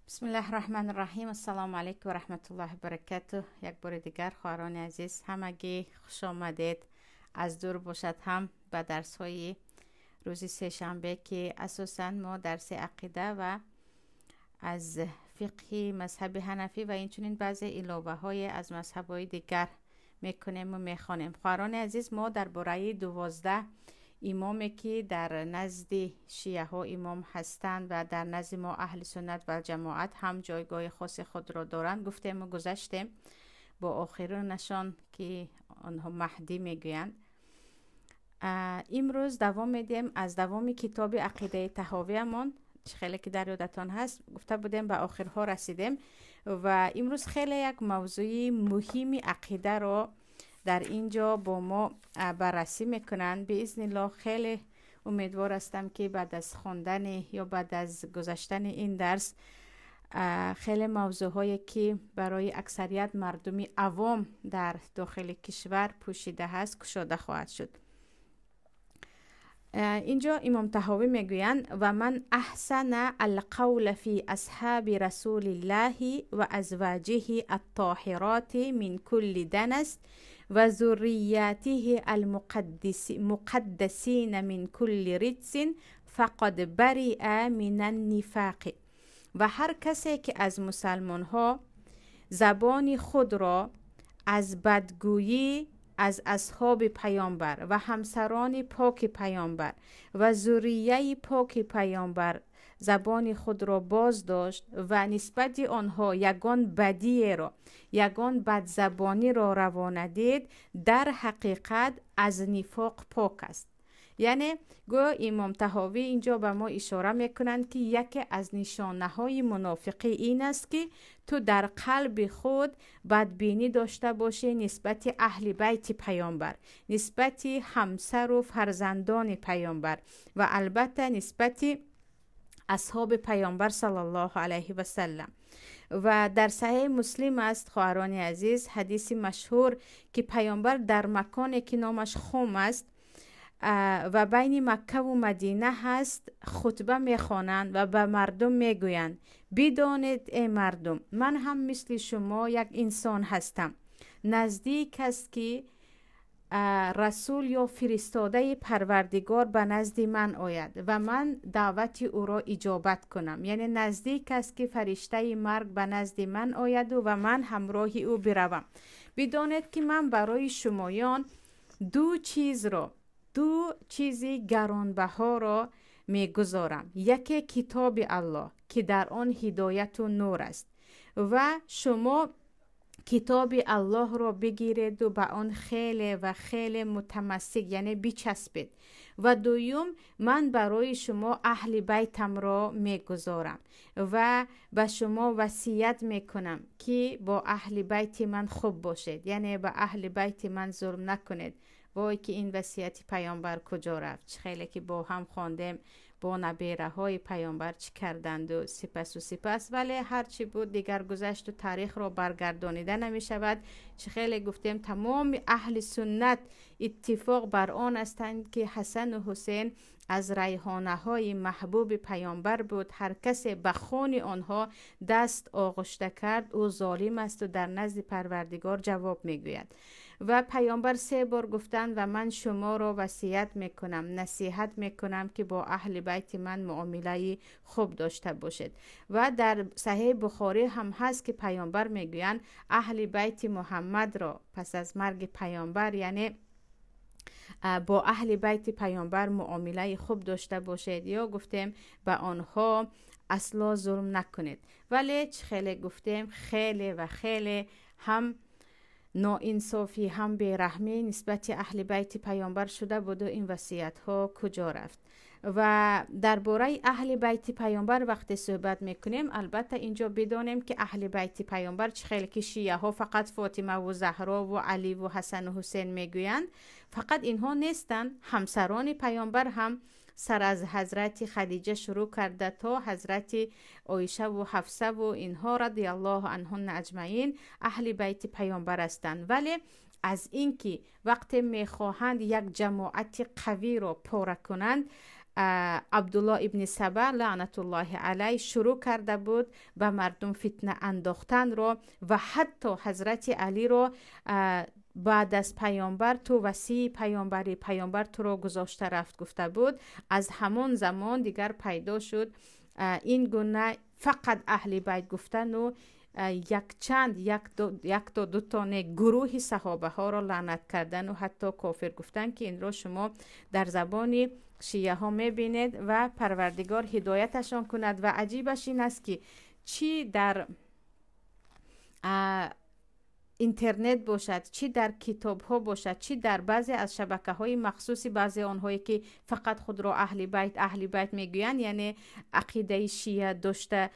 Бисмиллаҳи раҳмани раҳим. Ассалому алайкум ва раҳматуллоҳи ва баракатуҳ. Як бори дигар, хоҳарони азиз, ҳамагӣ хуш омадед, аз дур бошад ҳам, ба дарсҳои рӯзи сешанбе, ки асосан мо дарси ақида ва аз фиқҳи мазҳаби ҳанафӣ ва инчунин баъзе иловаҳое аз мазҳабҳои дигар мекунем ва мехонем. Хоҳарони азиз, мо дар бораи 12 имоме, ки дар назди шияҳо имом ҳастанд ва дар назди мо аҳли суннат ва ҷамоат ҳам ҷойгоҳи хоси худро доранд, гуфтему гузаштем бо охиронашон, ки онҳо Маҳдӣ мегӯянд. Имрӯз давом медиҳем аз давоми китоби Ақидаи Таҳовиямон. Хеле ки дар ёдатон ҳаст, гуфта будем, ба охирҳо расидем ва имрӯз хеле як мавзӯи муҳими ақидаро дар ин ҷо бо мо баррасӣ мекунанд биизниллоҳ. Хеле умедвор ҳастам, ки баъд аз хондани ё баъд аз гузаштани ин дарс хеле мавзӯъҳое, ки барои аксарият мардуми авом дар дохили кишвар пӯшида ҳаст, кушода хоҳад шуд. Инҷо имом Таҳовӣ мегӯянд: «Ва ман аҳсана алқавла фи асҳаби расулиллаҳи ва азваҷиҳи аттоҳироти мин кулли данас ва зурриятиҳи алмуқаддасина мин кулли риҷсин фақад бариа минан нифоқи». Ва ҳар касе, ки аз мусалмонҳо забони худро аз бадгӯyӣ аз асҳоби паёмбар ва ҳамсарони поки паёмбар ва зуррияи поки паёмбар забони худро боз дошт ва нисбати онҳо ягон бадиеро, ягон бадзабониро равона дид, дар ҳақиқат аз нифоқ пок аст. Яъне гӯё имом Таҳовӣ инҷо ба мо ишора мекунанд, ки яке аз нишонаҳои мунофиқӣ ин аст, ки ту дар қалби худ бадбинӣ дошта бошӣ нисбати аҳли байти паёмбар, нисбати ҳамсару фарзандони паёмбар ва албатта нисбати асҳоби паёмбар саллаллоҳу алайҳи васаллам. Ва дар Саҳеҳи Муслим аст, хоҳарони азиз, ҳадиси машҳур, ки паёмбар дар маконе, ки номаш Хум аст ва байни Маккаву Мадина ҳаст, хутба мехонанд ва ба мардум мегӯянд: «Бидонед, э мардум, ман ҳам мисли шумо як инсон ҳастам. Наздик аст, ки расул ё фиристодаи Парвардигор ба назди ман ояд ва ман даъвати ӯро иҷобат кунам. Яъне наздик аст, ки фариштаи марг ба назди ман ояду ва ман ҳамроҳи ӯ биравам. Бидонед, ки ман барои шумоён ду чизро, ду чизи гаронбаҳоро мегузорам: яке китоби Аллоҳ, ки дар он ҳидояту нур аст, ва шумо китоби Аллоҳро бигиреду ба он хеле ва хеле мутамассик, яъне бичаспед. Ва дуюм, ман барои шумо аҳли байтамро мегузорам ва ба шумо васият мекунам, ки бо аҳли байти ман хуб бошед, яъне ба аҳли байти ман зулм накунед». Вой, ки ин васияти паёмбар куҷо рафт? Чӣ хеле ки бо ҳам хондем, бо набераҳои паёмбар чӣ карданду сипасу сипас. Вале ҳарчи буд, дигар гузашту таърихро баргардонида намешавад. Чӣ хеле гуфтем, тамоми аҳли суннат иттифоқ бар он ҳастанд, ки Ҳасану Ҳусен аз райҳонаҳои маҳбуби паёмбар буд. Ҳар касе ба хуни онҳо даст оғушта кард, ӯ золим асту дар назди Парвардигор ҷавоб мегӯяд. Ва паёмбар се бор гуфтанд: «Ва ман шуморо васият мекунам, насиҳат мекунам, ки бо аҳли байти ман муомилаи хуб дошта бошед». Ва дар Саҳеҳи Бухорӣ ҳам ҳаст, ки паёмбар мегӯянд: «Аҳли байти Муҳаммадро пас аз марги паёмбар, яъне бо аҳли байти паёмбар муомилаи хуб дошта бошед», ё гуфтем, ба онҳо асло зулм накунед. Вале чӣ хеле гуфтем, хеле ва хеле ҳам ноинсофӣ, ҳам бераҳмӣ нисбати аҳли байти паёмбар шуда буду ин васиятҳо куҷо рафт? Ва дар бораи аҳли байти паёмбар вақте суҳбат мекунем, албатта инҷо бидонем, ки аҳли байти паёмбар, чӣ хеле ки шияҳо фақат Фотимаву Заҳрову Аливу Ҳасану Ҳусен мегӯянд, фақат инҳо нестанд. Ҳамсарони паёмбар ҳам, сар аз ҳазрати Хадиҷа шурӯъ карда то ҳазрати Оишаву Ҳафсаву инҳо, радиаллоҳу анҳунна аҷмаин, аҳли байти паёмбар ҳастанд. Вале аз ин ки вақте мехоҳанд як ҷамоати қавиро пора кунанд, Абдулло ибни Саба лаънатуллоҳи алайҳ шурӯъ карда буд ба мардум фитна андохтанро ва ҳатто ҳазрати Алиро баъд аз паёмбар ту васии паёмбарӣ, паёмбар туро гузошта рафт гуфта буд. Аз ҳамон замон дигар пайдо шуд ин гуна фақат аҳли байт гуфтану якчанд як то дутоне гурӯҳи саҳобаҳоро лаънат кардану ҳатто кофир гуфтан, ки инро шумо дар забони шияҳо мебинед. Ва Парвардигор ҳидояташон кунад. Ва аҷибаш ин аст, ки чӣ дар интернет бошад, чӣ дар китобҳо бошад, чӣ дар баъзе аз шабакаҳои махсуси баъзе онҳое, ки фақат худро аҳли байт, аҳли байт мегӯянд, яъне ақидаи шия дошта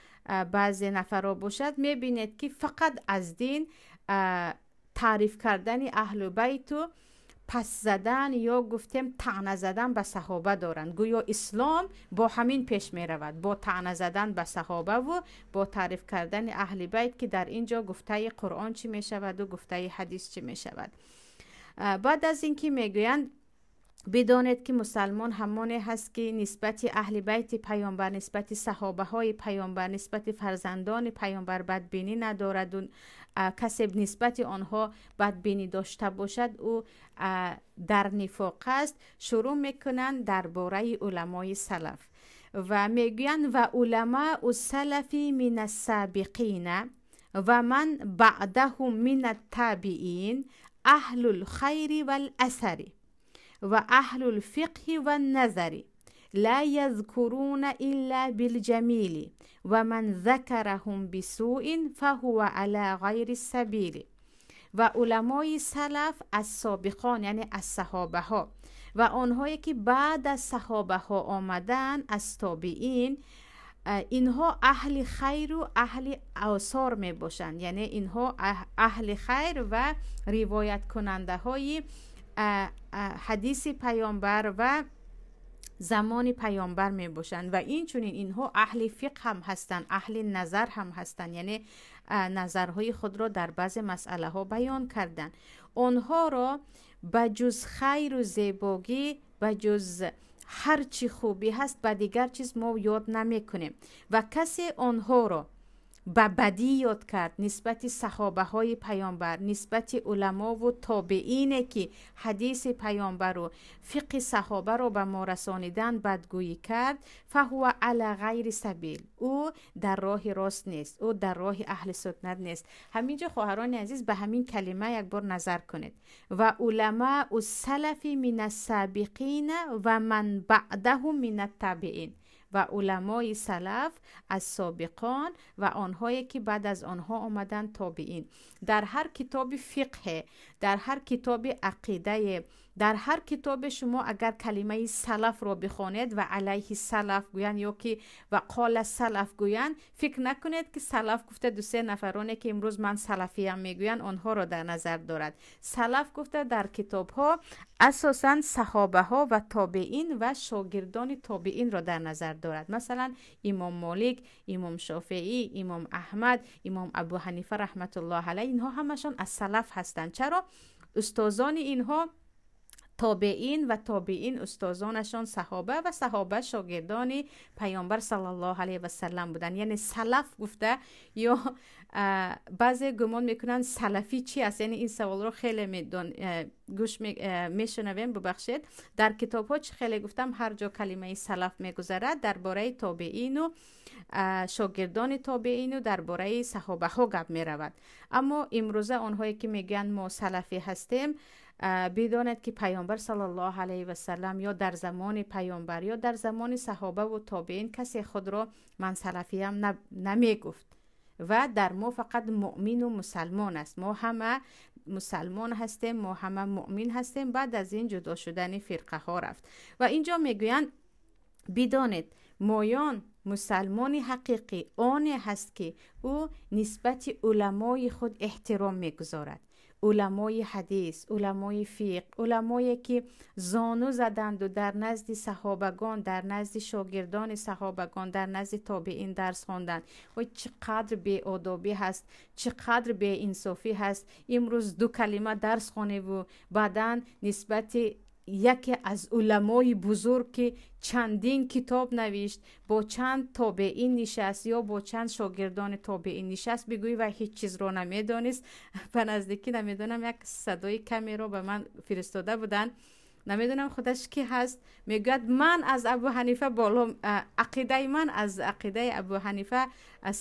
баъзе нафарҳо бошад, мебинед, ки фақат аз дин таъриф кардани аҳлу байту пас задан ё гуфтем таъна задан ба саҳоба доранд. Гӯё ислом бо ҳамин пеш меравад, бо таъна задан ба саҳобаву бо таъриф кардани аҳли байт, ки дар ин ҷо гуфтаи Қуръон чӣ мешаваду гуфтаи ҳадис чӣ мешавад? Баъд аз ин ки мегӯянд, бидонед, ки мусалмон ҳамоне ҳаст, ки нисбати аҳли байти паёмбар, нисбати саҳобаҳои паёмбар, нисбати фарзандони паёмбар бадбинӣ надораду касе нисбати онҳо бадбинӣ дошта бошад, ӯ дар нифоқ аст. Шурӯъ мекунанд дар бораи уламои салаф ва мегӯянд: ва уламау салафи мин ассабиқина ва ман баъдаҳум мин аттабиин аҳлул хайри вал асари ва аҳлул фиқҳи ванназари ла язкуруна илла билҷамили ва ман закараҳум бисӯин фаҳува ала ғайри сабили. Ва уламои салаф аз собиқон, яъне аз саҳобаҳо, ва онҳое, ки баъд аз саҳобаҳо омадаанд, аз тобиин, инҳо аҳли хайру аҳли осор мебошанд, яъне инҳо аҳли хайр ва ривояткунандаҳои ҳадиси паёмбар ва замони паёмбар мебошанд. Ва инчунин инҳо аҳли фиқҳ ҳам ҳастанд, аҳли назар ҳам ҳастанд, яъне назарҳои худро дар баъзе масъалаҳо баён карданд. Онҳоро ба ҷуз хайру зебогӣ, ба ҷуз ҳар чӣ хубӣ ҳаст, ба дигар чиз мо ёд намекунем. Ва касе онҳоро ба бадӣ ёд кард, нисбати саҳобаҳои паёмбар, нисбати уламову тобеине, ки ҳадиси паёмбару фиқҳи саҳобаро ба мо расониданд, бадгӯӣ кард, фаҳува ала ғайри сабил, ӯ дар роҳи рост нест, ӯ дар роҳи аҳли суннат нест. Ҳамин ҷо, хоҳарони азиз, ба ҳамин калима якбор назар кунед: ва уламау салафи мин ассабиқина ва ман баъдаҳум мин аттабиин. Ва уламои салаф аз собиқон ва онҳое, ки баъд аз онҳо омаданд, тобиин. Дар ҳар китоби фиқҳе, дар ҳар китоби ақидае, дар ҳар китобе шумо агар калимаи салафро бихонед ва алайҳи салаф гӯянд ё ки ва қола салаф гӯянд, фикр накунед, ки салаф гуфта дусе нафароне, ки имрӯз ман салафиям мегӯянд, онҳоро дар назар дорад. Салаф гуфта дар китобҳо асосан саҳобаҳо ва тобеин ва шогирдони тобеинро дар назар дорад. Масалан, имом Молик, имом Шофеӣ, имом Аҳмад, имом Абу Ҳанифа раҳматуллоҳ алайҳ, инҳо ҳамашон аз салаф ҳастанд. Чаро? Устозони инҳо тобеин ва тобеин устозонашон саҳоба ва саҳоба шогирдони паёмбар саллаллоҳу алайҳи васаллам буданд. Яъне салаф гуфта ё баъзе гумон мекунанд, салафӣ чи аст, яъне ин саволро хеле гӯш мешунавем. Бубахшед, дар китобҳо, чӣ хеле гуфтам, ҳар ҷо калимаи салаф мегузарад, дар бораи тобеину шогирдони тобеину дар бораи саҳобаҳо гап меравад. Аммо имрӯза онҳое, ки мегӯянд мо салафӣ ҳастем, бидонед, ки паёмбар саллаллоҳу алайҳи васаллам ё дар замони паёмбар ё дар замони саҳобаву тобеин касе худро ман салафиям намегуфт. Ва дар мо фақат муъмину мусалмон аст. Мо ҳама мусалмон ҳастем, мо ҳама муъмин ҳастем. Баъд аз ин ҷудо шудани фирқаҳо рафт. Ва ин ҷо мегӯянд: бидонед, моён, мусалмони ҳақиқӣ оне ҳаст, ки ӯ нисбати уламои худ эҳтиром мегузорад, уламои ҳадис, уламои фиқҳ, уламое, ки зону заданду дар назди саҳобагон, дар назди шогирдони саҳобагон, дар назди тобеин дарс хонданд. Ой, чӣ қадр беодобӣ ҳаст, чӣ қадр беинсофӣ ҳаст! Имрӯз ду калима дарс хоневу баъдан нисбати Яке аз уламои бузург, ки чандин китоб навишт, бо чанд тобеин нишаст ё бо чанд шогирдони тобеин нишаст, бигӯӣ ва ҳеҷ чизро намедонист. Ба наздикӣ, намедонам, як садои камеро ба ман фиристода буданд, намедонам худаш кӣ ҳаст, мегӯяд: «Ман аз Абу Ҳанифа боло, ақидаи ман аз ақидаи Абу Ҳанифа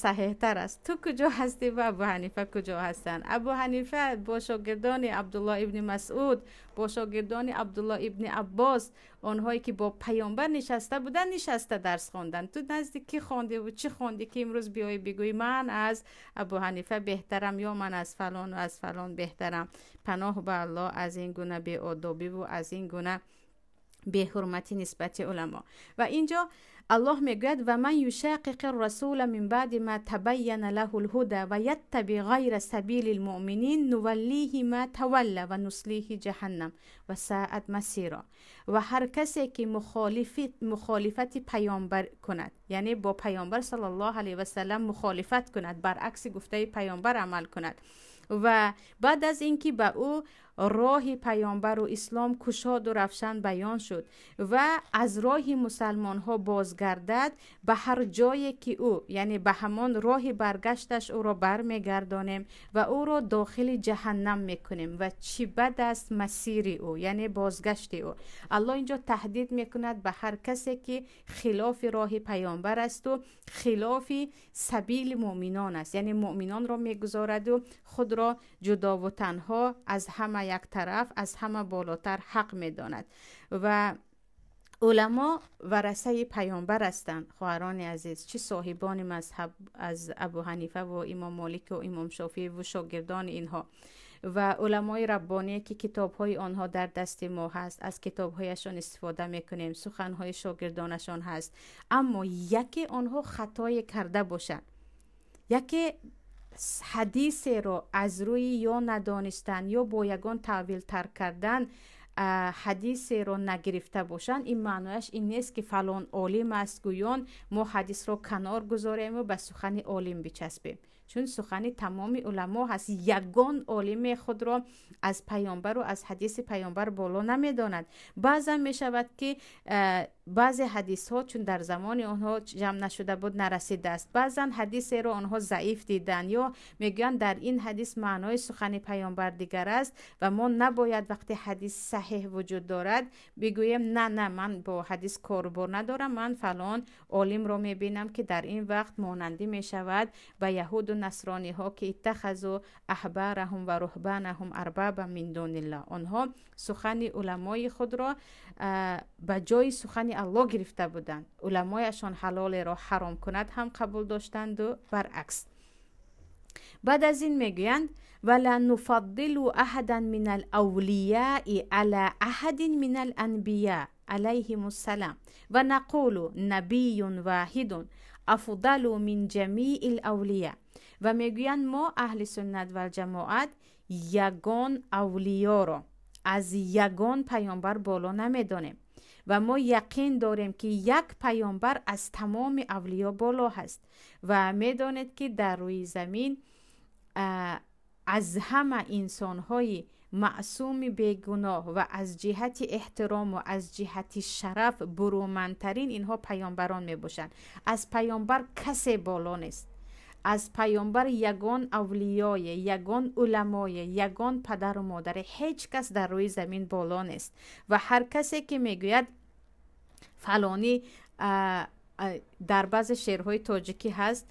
саҳеҳтар аст». Ту куҷо ҳастӣ ва Абу Ҳанифа куҷо ҳастанд? Абу Ҳанифа бо шогирдони Абдулло ибни Масъуд, бо шогирдони Абдулло ибни Аббос, онҳое ки бо паёмбар нишаста буданд, нишаста дарс хонданд. Ту назди кӣ хондиву чӣ хондӣ, ки имрӯз биёӣ бигӯӣ ман аз Абу Ҳанифа беҳтарам ё ман аз фалону аз фалон беҳтарам? Паноҳ ба Аллоҳ аз ин гуна беодобиву аз ин гуна беҳурматӣ нисбати уламо. Ва инҷо Аллоҳ мегӯяд: «ومن يشاقق الرسول من بعد ما تبين له الهدى ويتبع غير سبيل المؤمنين نوله ما تولى ونصله جهنم وساءت مصيرا». Ва ҳар касе ки мухолифати паёмбар кунад, яъне бо паёмбар саллаллоҳу алайҳи васалам мухолифат кунад, баръакси гуфтаи паёмбар амал кунад ва баъд аз ин ки ба ӯ роҳи паёмбару ислом кушоду равшан баён шуд ва аз роҳи мусалмонҳо бозгардад, ба ҳар ҷое ки ӯ, яъне ба ҳамон роҳи баргашташ ӯро бармегардонем ва ӯро дохили ҷаҳаннам мекунем, ва чӣ бад аст масири ӯ, яъне бозгашти ӯ. Аллоҳ инҷо таҳдид мекунад ба ҳар касе ки хилофи роҳи паёмбар асту хилофи сабили муъминон аст, яъне муъминонро мегузораду худро ҷудову танҳо, аз ҳама як тараф, аз ҳама болотар ҳақ медонад. Ва уламо варасаи паёмбар ҳастанд, хоҳарони азиз, чӣ соҳибони мазҳаб аз Абу Ҳанифаву Имом Молику Имом Шофииву шогирдони инҳо ва уламои раббоние, ки китобҳои онҳо дар дасти мо ҳаст, аз китобҳояшон истифода мекунем, суханҳои шогирдонашон ҳаст. Аммо яке онҳо хатое карда бошанд, яке ҳадисеро аз рӯи ё надонистан ё бо ягон таъвил тарк кардан ҳадисеро нагирифта бошанд, ин маънояш ин нест, ки фалон олим аст гӯён мо ҳадисро канор гузорему ба сухани олим бичаспем, чун сухани тамоми уламо ҳаст. Ягон олиме худро аз паёмбару аз ҳадиси паёмбар боло намедонад. Баъзан мешавад, ки баъзе ҳадисҳо, чун дар замони онҳо ҷамъ нашуда буд, нарасидааст, баъзан ҳадисеро онҳо заиф диданд ё мегӯянд, дар ин ҳадис маънои сухани паёмбар дигар аст ва мо набояд, вақте ҳадис саҳеҳ вуҷуд дорад, бигӯем: «На, на, ман бо ҳадис корубор надорам, ман фалон олимро мебинам», ки дар ин вақт монандӣ мешавад ба яҳуду насрониҳо, ки اتخذوا أحبارهم ورهبانهم أربابا من دون الله. Онҳо сухани уламои худро ба ҷои сухани Аллоҳ гирифта буданд. Уламояшон ҳалолеро ҳаром кунад ҳам қабул доштанду баръакс. Баъд аз ин мегӯянд: ولا نفضل أحدا من الأولياء على أحد من الأنبياء عليهم السلام ونقول نبي واحد أفضل من جميع الأولياء. Ва мегӯянд, мо, аҳли суннат валҷамоат, ягон авлиёро аз ягон паёмбар боло намедонем ва мо яқин дорем, ки як паёмбар аз тамоми авлиё боло ҳаст. Ва медонед, ки дар рӯи замин аз ҳама инсонҳои маъсуми бегуноҳ ва аз ҷиҳати эҳтирому аз ҷиҳати шараф бурумандтарин инҳо паёмбарон мебошанд. Аз паёмбар касе боло нест. Аз паёмбар ягон авлиёе, ягон уламое, ягон падару модаре, ҳеҷ кас дар рӯи замин боло нест. Ва ҳар касе ки мегӯяд фалонӣ, дар баъзе шеърҳои тоҷикӣ ҳаст,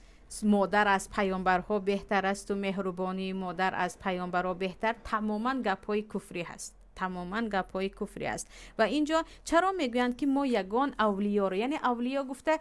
модар аз паёмбарҳо беҳтар асту меҳрубонии модар аз паёмбарҳо беҳтар, тамоман гапҳои куфрӣ ҳаст, тамоман гапҳои куфрӣ аст. Ва инҷо чаро мегӯянд, ки мо ягон авлиёро, яъне авлиё гуфта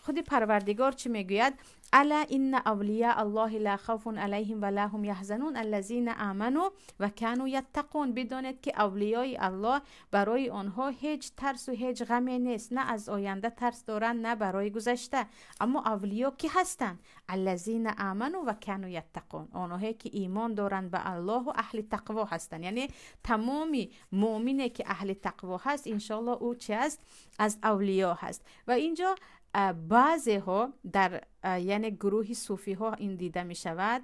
худи Парвардигор чӣ мегӯяд? ألا إن أولياء الله لا خوف عليهم ولا هم يحزنون الذين آمنوا وكانوا يتقون. Бидонед, ки авлиёи Аллоҳ, барои онҳо ҳеҷ тарсу ҳеҷ ғаме нест, на аз оянда тарс доранд, на барои гузашта. Аммо авлиё кӣ ҳастанд? الذين آمنوا وكانوا يتقون, онҳое ки имон доранд ба Аллоҳу аҳли тақво ҳастанд. Яъне тамоми муъмине ки аҳли тақво ҳаст, иншоалло ӯ чи аст? Аз авлиё ҳаст. Ва инҷо баъзеҳо дар, яъне гурӯҳи суфиҳо ин дида мешавад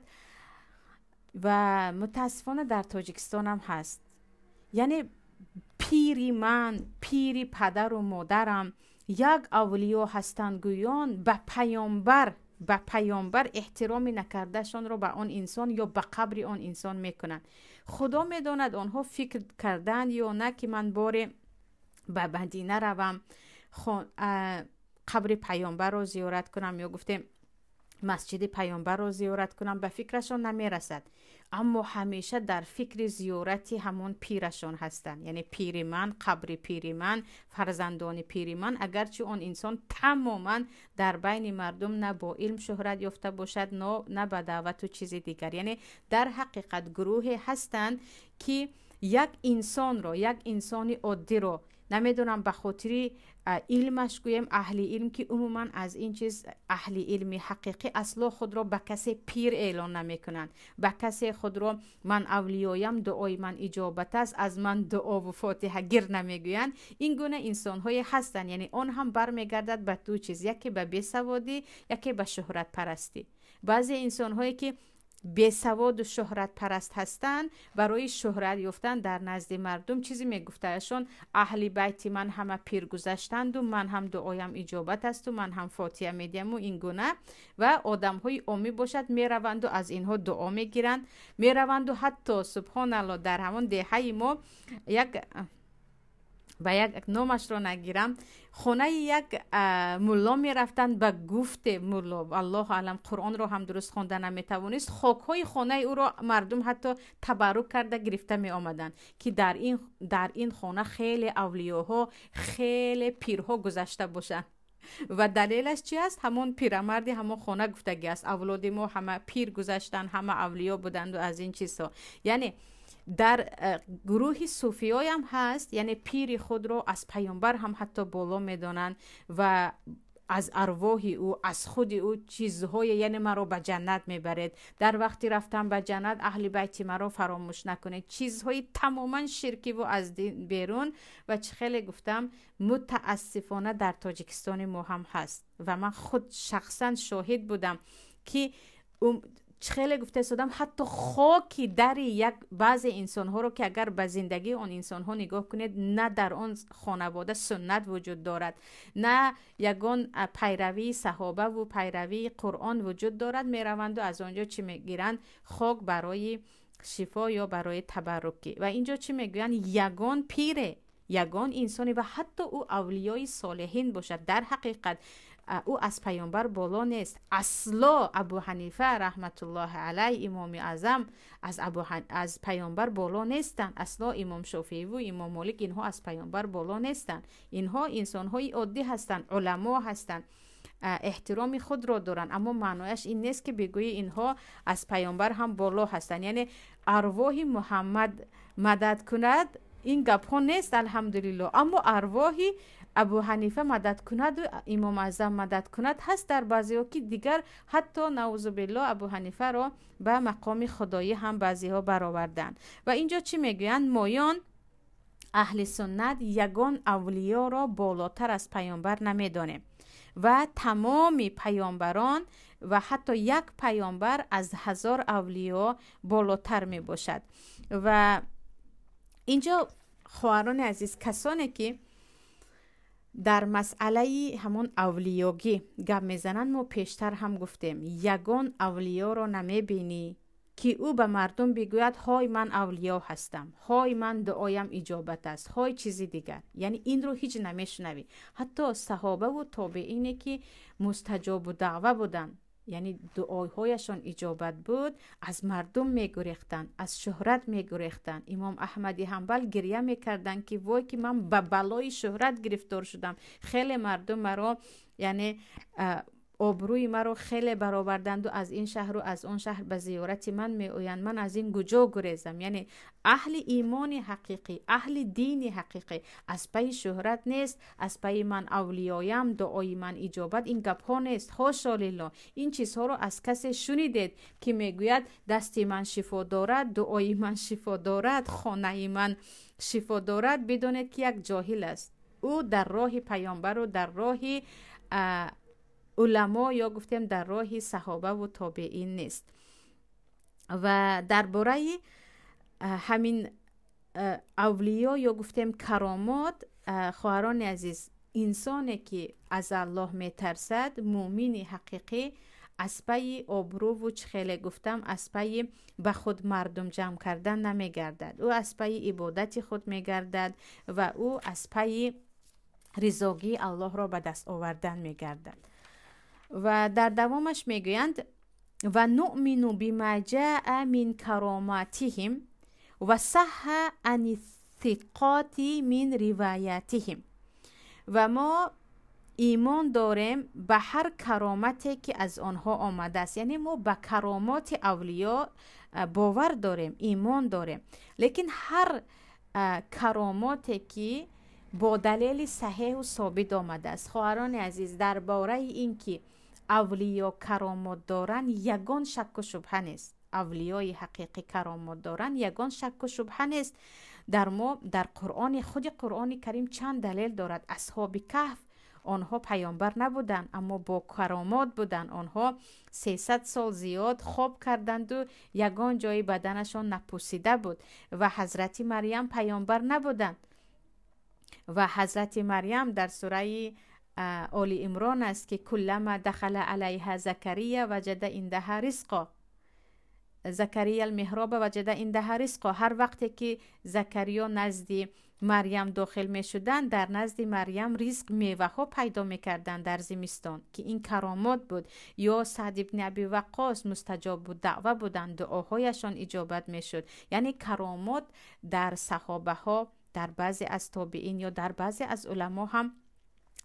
ва мутаассифона дар Тоҷикистонам ҳаст, яъне пир Пири ман, пири падару модарам як авлиё ҳастанд гӯён, ба паёмбар эҳтироми накардашонро ба он инсон ё ба қабри он инсон мекунанд. Худо медонад, онҳо фикр карданд ё на, ки ман боре ба Мадина равам, қабри паёмбарро зиёрат кунам ё, гуфтем, масҷиди паёмбарро зиёрат кунам, ба фикрашон намерасад, аммо ҳамеша дар фикри зиёрати ҳамон пирашон ҳастанд. Яъне пири ман, қабри пири ман, фарзандони пири ман, агарчи он инсон тамоман дар байни мардум на бо илм шӯҳрат ёфта бошад, на ба даъвату чизи дигар. Яъне дар ҳақиқат гурӯҳе ҳастанд, ки як инсонро, як инсони оддиро, намедонам, ба хотири илмаш гӯем, аҳли илм, ки умуман аз ин чиз аҳли илми ҳақиқӣ асло худро ба касе пир эълон намекунанд, ба касе худро ман авлиёям, дуои ман иҷобат аст, аз ман дуову фотиҳа гир намегӯянд. Ин гуна инсонҳое ҳастанд. Яъне он ҳам бармегардад ба ду чиз: яке ба бесаводӣ, яке ба шӯҳратпарастӣ. Баъзе инсонҳое, ки бесаводу шӯҳратпараст ҳастанд, барои шӯҳрат ёфтан дар назди мардум чизе мегуфтаашон: аҳли байти ман ҳама пир гузаштанду ман ҳам дуоям иҷобат асту ман ҳам фотиҳа медиҳаму ин гуна. Ва одамҳои оммӣ бошад, мераванду аз инҳо дуо мегиранд, мераванду ҳатто, субҳоналло, дар ҳамон деҳаи мо як, ба як номашро нагирам, хонаи як мулло мерафтанд. Ба гуфте мулло, аллоҳу аълам, Қуръонро ҳам дуруст хонда наметавонист. Хокҳои хонаи ӯро мардум ҳатто табаррук карда гирифта меомаданд, ки дар ин хона хеле авлиёҳо, хеле пирҳо гузашта бошанд. Ва далелаш чи аст? Ҳамон пирамарди ҳамон хона гуфтагӣ аст: авлоди мо ҳама пир гузаштанд, ҳама авлиё буданду аз ин чизҳо. Яъне дар гурӯҳи суфиёям ҳаст, яъне пири худро аз паёмбар ҳам ҳатто боло медонанд ва аз арвоҳи ӯ, аз худи ӯ чизҳое, яъне маро ба ҷаннат мебаред, дар вақти рафтан ба ҷаннат аҳли байти маро фаромӯш накунед, чизҳои тамоман ширкиву аз дин берун. Ва чӣ хеле гуфтам, мутаассифона, дар Тоҷикистони мо ҳам ҳаст ва ман худ шахсан шоҳид будам, ки чӣ хеле гуфта истодам, ҳатто хоки дари як баъзе инсонҳоро, ки агар ба зиндагии он инсонҳо нигоҳ кунед, на дар он хонавода суннат вуҷуд дорад, на ягон пайравии саҳобаву пайравии Қуръон вуҷуд дорад, мераванду аз он ҷо чӣ мегиранд? Хок барои шифо ё барои табаррукӣ. Ва ин ҷо чӣ мегӯянд? Ягон пире, ягон инсоне, ва ҳатто ӯ авлиёи солиҳин бошад, дар ҳақиқат ӯ аз паёмбар боло нест асло. Абу Ҳанифа раҳматуллоҳи алайҳ, Имоми Аъзам, аз паёмбар боло нестанд асло. Имом Шофииву Имом Молик, инҳо аз паёмбар боло нестанд. Инҳо инсонҳои оддӣ ҳастанд, уламо ҳастанд, эҳтироми худро доранд, аммо маънояш ин нест, ки бигӯӣ инҳо аз паёмбар ҳам боло ҳастанд. Яъне арвоҳи Муҳаммад мадад кунад, ин гапҳо нест, алҳамдулилло, аммо арвоҳи Абу Ҳанифа мадад кунаду Имом Аъзам мадад кунад ҳаст дар баъзеҳо, ки дигар ҳатто, наузубилло, Абу Ҳанифаро ба мақоми худоӣ ҳам баъзеҳо бароварданд. Ва ин ҷо чӣ мегӯянд? Моён аҳли суннат ягон авлиёро болотар аз паёмбар намедонем ва тамоми паёмбарон ва ҳатто як паёмбар аз 1000 авлиё болотар мебошад. Ва инҷо, хоҳарони азиз, касоне ки дар масъалаи ҳамон авлиёгӣ гап мезананд, мо пештар ҳам гуфтем, ягон авлиёро намебинӣ, ки ӯ ба мардум бигӯяд: ҳой, ман авлиё ҳастам, ҳой, ман дуоям иҷобат аст, ҳой, чизи дигар. Яъне инро ҳеҷ намешунавӣ. Ҳатто саҳобаву тобеине, ки мустаҷобу даъва буданд, яъне дуоҳояшон иҷобат буд, аз мардум мегурехтанд, аз шӯҳрат мегурехтанд. Имом Аҳмади Ҳанбал гиря мекарданд, ки вой, ки ман ба балои шӯҳрат гирифтор шудам, хеле мардум маро, яъне обрӯи маро хеле бароварданду аз ин шаҳру аз он шаҳр ба зиёрати ман меоянд, ман аз ин куҷо гурезам? Яъне аҳли имони ҳақиқӣ, аҳли дини ҳақиқӣ аз пайи шӯҳрат нест, аз пайи ман авлиёям, дуои ман иҷобат, ин гапҳо нест. Ҳошо лилло, ин чизҳоро аз касе шунидед, ки мегӯяд: дасти ман шифо дорад, дуои ман шифо дорад, хонаи ман шифо дорад, бидонед, ки як ҷоҳил аст. Ӯ дар роҳи паёмбару дар роҳи уламо ё, гуфтем, дар роҳи саҳобаву тобеин нест. Ва дар бораи ҳамин Авлиё ё гуфтем каромот, хоҳарони азиз, инсоне ки аз Аллоҳ метарсад, муъмини ҳақиқӣ, аз пайи обрӯву, чӣ хеле гуфтам, аз пайи ба худ мардум ҷамъ кардан намегардад. Ӯ аз пайи ибодати худ мегардад ва ӯ аз пайи ризогии Аллоҳро ба даст овардан мегардад. Ва дар давомаш мегӯянд: ва нуъмину бима ҷаа мин кароматиҳим ва саҳҳа ани сиқоти мин риваятиҳим. Ва мо имон дорем ба ҳар каромате, ки аз онҳо омадааст. Яъне мо ба каромоти авлиё бовар дорем, имон дорем, лекин ҳар каромоте, ки бо далели саҳеҳу собит омадааст. Хоҳарони азиз, дар бораи ин ки авлиё каромот доранд, ягон шакку шубҳа нест. Авлиёи ҳақиқӣ каромот доранд, ягон шакку шубҳа нест. Дар мо дар Қуръони, худи Қуръони Карим чанд далел дорад. Асҳоби Каҳф, онҳо паёмбар набуданд, аммо бо каромот буданд. Онҳо 300 сол зиёд хоб карданду ягон ҷои баданашон напусида буд. Ва ҳазрати Марьям паёмбар набуданд. Ва ҳазрати Марьям дар сураи Оли Имрон аст, ки куллама дахала алайҳа Закария ваҷада индаҳа ризқо, Закария алмеҳроба ваҷада индаҳа ризқо. Ҳар вақте ки Закариё назди Марьям дохил мешуданд, дар назди Марьям ризқ, меваҳо пайдо мекарданд дар зимистон, ки ин каромот буд. Ё Саъд ибни Аби Ваққос мустаҷобу даъва буданд, дуоҳояшон иҷобат мешуд. Яъне каромот дар саҳобаҳо, дар баъзе аз тобиин ё дар баъзе аз уламо ҳам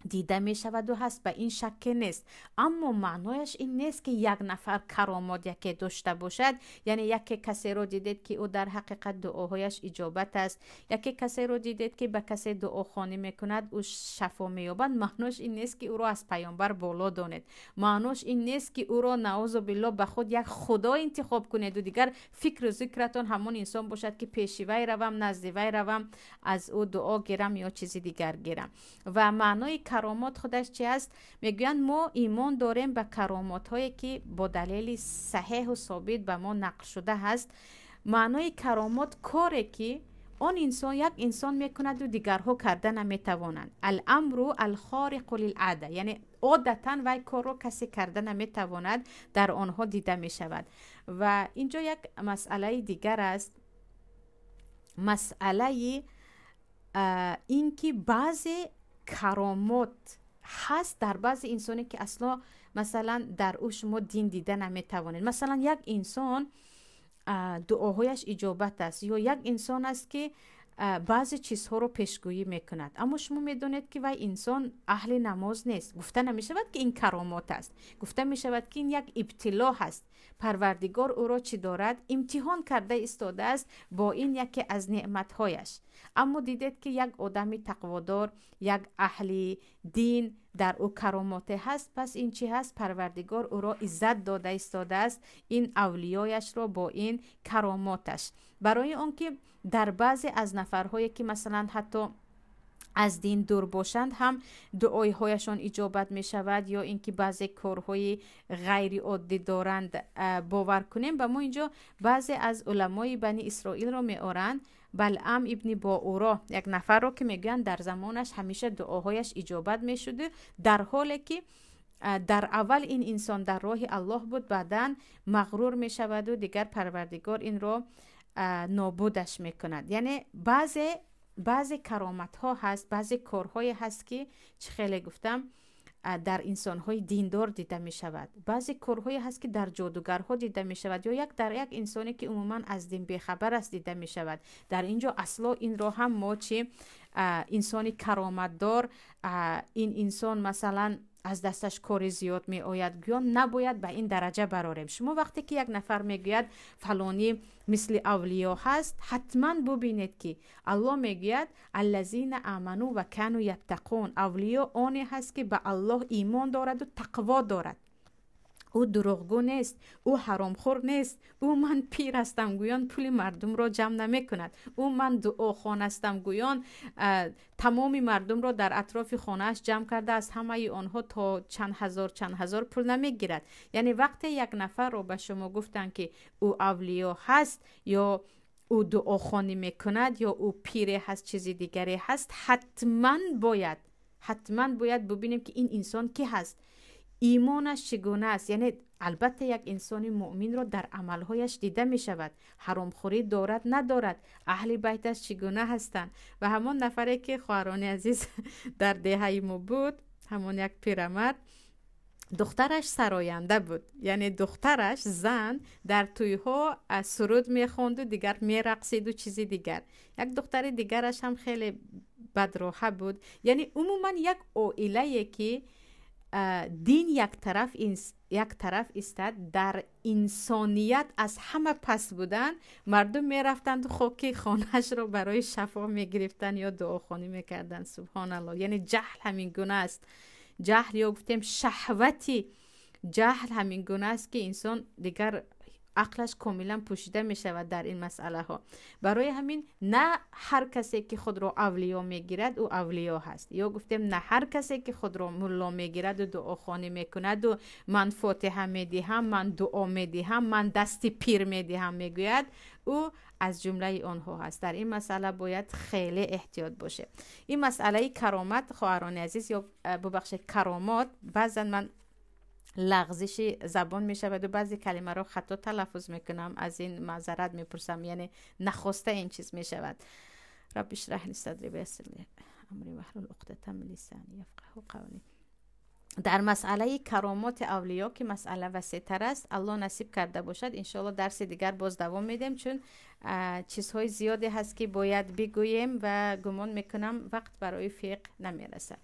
дида мешаваду ҳаст, ба ин шакке нест. Аммо маънояш ин нест, ки як нафар каромот яке дошта бошад, яъне яке касеро дидед, ки ӯ дар ҳақиқат дуоҳояш иҷобат аст, яке касеро дидед, ки ба касе дуохонӣ мекунад, ӯ шафо меёбад, маънош ин нест, ки ӯро аз паёмбар боло донед. Маънош ин нест, ки ӯро, наузу биллоҳ, ба худ як худо интихоб кунеду дигар фикру зикратон ҳамон инсон бошад, ки пеши вай равам, назди вай равам, аз ӯ дуо гирам ё чизи дигар гирам. Ва маънои каромот худаш чи аст? Мегӯянд, мо имон дорем ба каромотҳое, ки бо далели саҳеҳу собит ба мо нақл шуда ҳаст. Маънои каромот коре, ки он инсон, як инсон мекунаду дигарҳо карда наметавонанд. Аламру алхориқу лилъада, яъне одатан вай корро касе карда наметавонад, дар онҳо дида мешавад. Ва инҷо як масъалаи дигар аст, масъалаи ин ки баъзе каромот ҳаст дар баъзе инсоне, ки асло масалан дар ӯ шумо дин дида наметавонед. Масалан, як инсон дуоҳояш иҷобат аст ё як инсон аст, ки баъзе чизҳоро пешгӯӣ мекунад, аммо шумо медонед, ки вай инсон аҳли намоз нест. Гуфта намешавад, ки ин каромот аст, гуфта мешавад, ки ин як ибтило ҳаст. Парвардигор ӯро чӣ дорад? Имтиҳон карда истодааст бо ин яке аз неъматҳояш. Аммо дидед, ки як одами тақводор, як аҳли дин, дар ӯ каромоте ҳаст, пас ин чӣ ҳаст? Парвардигор ӯро иззат дода истодааст, ин авлиёяшро бо ин каромоташ. Барои он ки дар баъзе аз нафарҳое, ки масалан ҳатто аз дин дур бошанд ҳам, дуоиҳояшон иҷобат мешавад ё ин ки баъзе корҳои ғайриоддӣ доранд, бовар кунем. Ба мо инҷо баъзе аз уламои Бани Исроилро меоранд. Балъам ибни Боуро, як нафарро, ки мегӯянд, дар замонаш ҳамеша дуоҳояш иҷобат мешуду, дар ҳоле ки дар аввал ин инсон дар роҳи Аллоҳ буд, баъдан мағрур мешаваду дигар Парвардигор инро нобудаш мекунад. Яъне баъзе кароматҳо ҳаст, баъзе корҳое ҳаст, ки чӣ хеле гуфтам, дар инсонҳои диндор дида мешавад, баъзе корҳое ҳаст, ки дар ҷодугарҳо дида мешавад ё як дар як инсоне, ки умуман аз дин бехабар аст, дида мешавад. Дар ин ҷо асло инро ҳам мо чи инсони кароматдор, ин инсон масалан аз дасташ кори зиёд меояд гӯён, набояд ба ин дараҷа барорем. Шумо вақте ки як нафар мегӯяд, фалонӣ мисли авлиё ҳаст, ҳатман бубинед, ки Аллоҳ мегӯяд: аллазина аману ва кану яттақун. Авлиё оне ҳаст, ки ба Аллоҳ имон дораду тақво дорад. Ӯ дурӯғгӯ нест, ӯ ҳаромхӯр нест, ӯ ман пир ҳастам гӯён пули мардумро ҷамъ намекунад, ӯ ман дуохон ҳастам гӯён тамоми мардумро дар атрофи хонааш ҷамъ карда, аз ҳамаи онҳо то чанд ҳазор, чанд ҳазор пул намегирад. Яъне вақте як нафарро ба шумо гуфтанд, ки ӯ авлиё ҳаст ё ӯ дуохонӣ мекунад ё ӯ пире ҳаст, чизи дигаре ҳаст, ҳатман бояд бубинем, ки ин инсон ки ҳаст, имонаш чӣ гуна аст. Яъне, албатта, як инсони муъминро дар амалҳояш дида мешавад: ҳаромхӯрӣ дорад, надорад, аҳли байташ чӣ гуна ҳастанд. Ва ҳамон нафаре ки, хоҳарони азиз, дар деҳаи мо буд, ҳамон як пирамард, духтараш сароянда буд, яъне духтараш, зан, дар тӯйҳо суруд мехонду, дигар мерақсиду чизи дигар. Як духтари дигараш ҳам хеле бадроҳа буд. Яъне, умуман, як оилае ки дин як тараф истад, дар инсоният аз ҳама паст буданд. Мардум мерафтанд, хоки хонаашро барои шафо мегирифтанд ё дуохонӣ мекарданд. Субҳоналлоҳ! Яъне, ҷаҳл ҳамин гуна аст. Ҷаҳл ё гуфтем шаҳвати ҷаҳл ҳамин гуна аст, ки инсон дигар ақлаш комилан пӯшида мешавад дар ин масъалаҳо. Барои ҳамин на ҳар касе ки худро авлиё мегирад, ӯ авлиё ҳаст, ё гуфтем, на ҳар касе ки худро мулло мегираду дуохонӣ мекунаду «ман фотиҳа медиҳам, ман дуо медиҳам, ман дасти пир медиҳам» мегӯяд, ӯ аз ҷумлаи онҳо ҳаст. Дар ин масъала бояд хеле эҳтиёт бошем. Ин масъалаи каромат, хоҳарони азиз, ё бубахшед, каромот, баъзан ман лағзиши забон мешаваду баъзе калимаро хато талаффуз мекунам, аз ин маъзарат мепурсам, яъне нахоста ин чиз мешавад. رب اشرح لي صدري ويسر لي أمري واحلل عقدة من لساني يفقهوا قولي. Дар масъалаи каромоти авлиё, ки масъала васеътар аст, Аллоҳ насиб карда бошад, иншоалло, дарси дигар боз давом медиҳем, чун чизҳои зиёде ҳаст, ки бояд бигӯем, ва гумон мекунам, вақт барои фиқҳ намерасад.